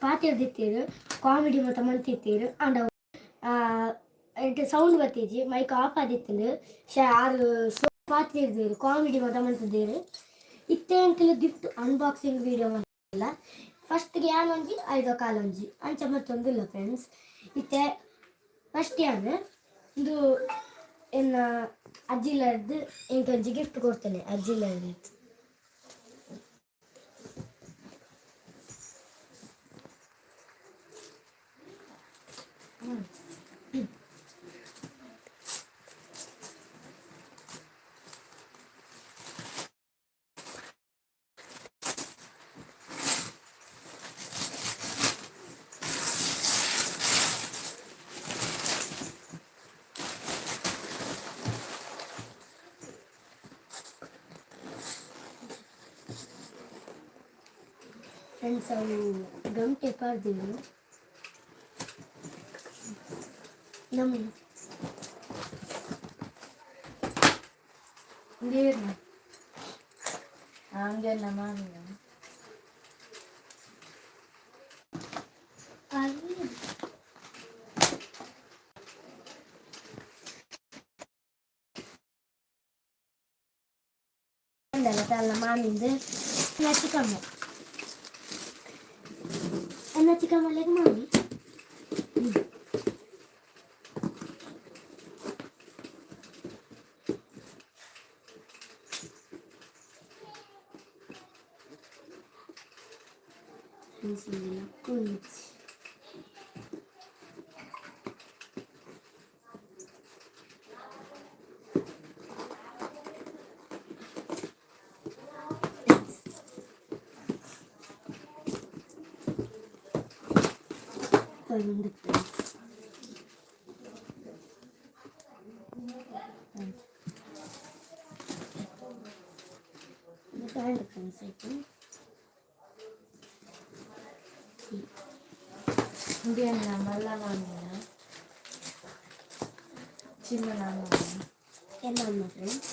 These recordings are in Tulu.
ಪಾತೆರ್ದಿತ್ತೀರು, ಕಾಮಿಡಿ ಮಾತ ಮಂತಿತ್ತೀರು. ಆಂಡ ಎಂಟು ಸೌಂಡ್ ಬತ್ತಿಜಿ, ಮೈಕ್ ಆಫ್ ಆದಿತ್ತುಂಡು. ಆರು ಶೋ ಪಾತೆರ್ದಿರು, ಕಾಮಿಡಿ ಮಾತ ಮಂತಿದ್ದೀರು. ಇತ್ತೆ ಎಂಕಲು ಗಿಫ್ಟ್ ಅನ್ಬಾಕ್ಸಿಂಗ್ ವಿಡಿಯೋ ಮಂತಿಲ್ಲ. ಫಸ್ಟ್ಗೆ ಯಾನ್ ಒಂಜಿ, ಐದೋ ಕಾಲೊಂಜಿ ಅಂಚ ಮತ್ತೊಂದಿಲ್ಲ ಫ್ರೆಂಡ್ಸ್. ಇತ್ತೆ ಫಸ್ಟ್ ಯಾನ್ ಇಂದು ಎನ್ನ ಅಜ್ಜಿಲರ್ದು ಎಂಕೊಂಜಿ ಗಿಫ್ಟ್ ಕೊಡ್ತೇನೆ ಅಜ್ಜಿಲರ್ದು. ಫ್ರೆಂಡ್ಸ್, ಅವು ಗಮ್ ಟೇಪ್ ಆರ್ದಿವು ನಮ್ಮ. ನೀರ್ನ ಹಂಗೆ ನಮ್ಮ ಮಾಮಿನ. ಅಲ್ಲ, ಮಾಮಿಂದು ಚಿಕ್ಕಮ್ಮ, ಎನ್ನ ಚಿಕ್ಕಮ್ಮಲೆಗ್ ಮಾಮಿ. ಕುಂಚ್ ಒಂದು ಫ್ರೆಂಡ್ಸ್. ಪ್ಯಾಂಟ್ ಫ್ರೆಂಡ್ಸ್ ಆಯ್ತು. ಇಂದು ಮಲ್ಲ ಮಾಮಿನ, ಚಿನ್ನ ಮಾಮಿನ. ಎಲ್ಲ ಫ್ರೆಂಡ್ಸ್.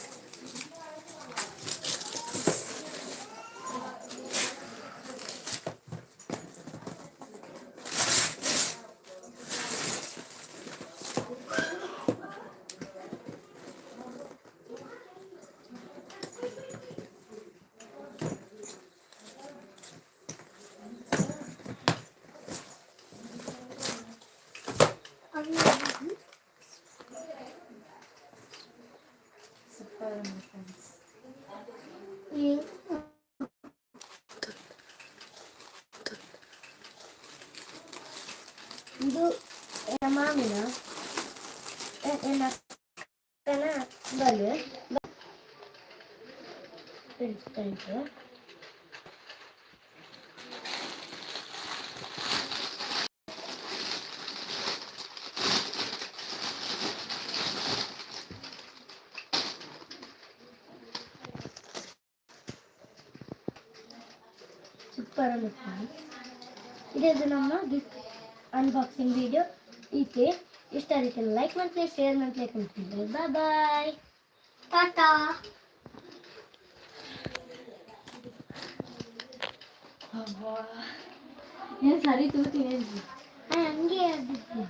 ಸೂಪರ್ ಉಂಡು ಫ್ರೆಂಡ್ಸ್. ಇದು ಎನ್ನ ಮಾಮಿನ, ಎನ್ನ ಅಕ್ಕನ ಬಲು ಫ್ರೆಂಡ್ಸ್, ಪ್ಯಾಂಟ್. ಸೂಪರ್ ಉಂಡು ಫ್ರೆಂಡ್ಸ್. ಇದು ನಮ್ಮ ಗಿಫ್ಟ್ ಅನ್ಬಾಕ್ಸಿಂಗ್ ವಿಡಿಯೋ ಈತೆ. ಇಷ್ಟ ಆದಿತ್ತೆ ಲೈಕ್ ಮಾಡ್ತೇನೆ, ಶೇರ್ ಮಾಡ್ತೇನೆ. ಬಾಯ್ ಬಾಯ್, ಟಾಟಾ. ಏನು ಸರಿ ತೂತೀನಿ. ಹಂಗೆ ಆಗಿದ್ದೆ.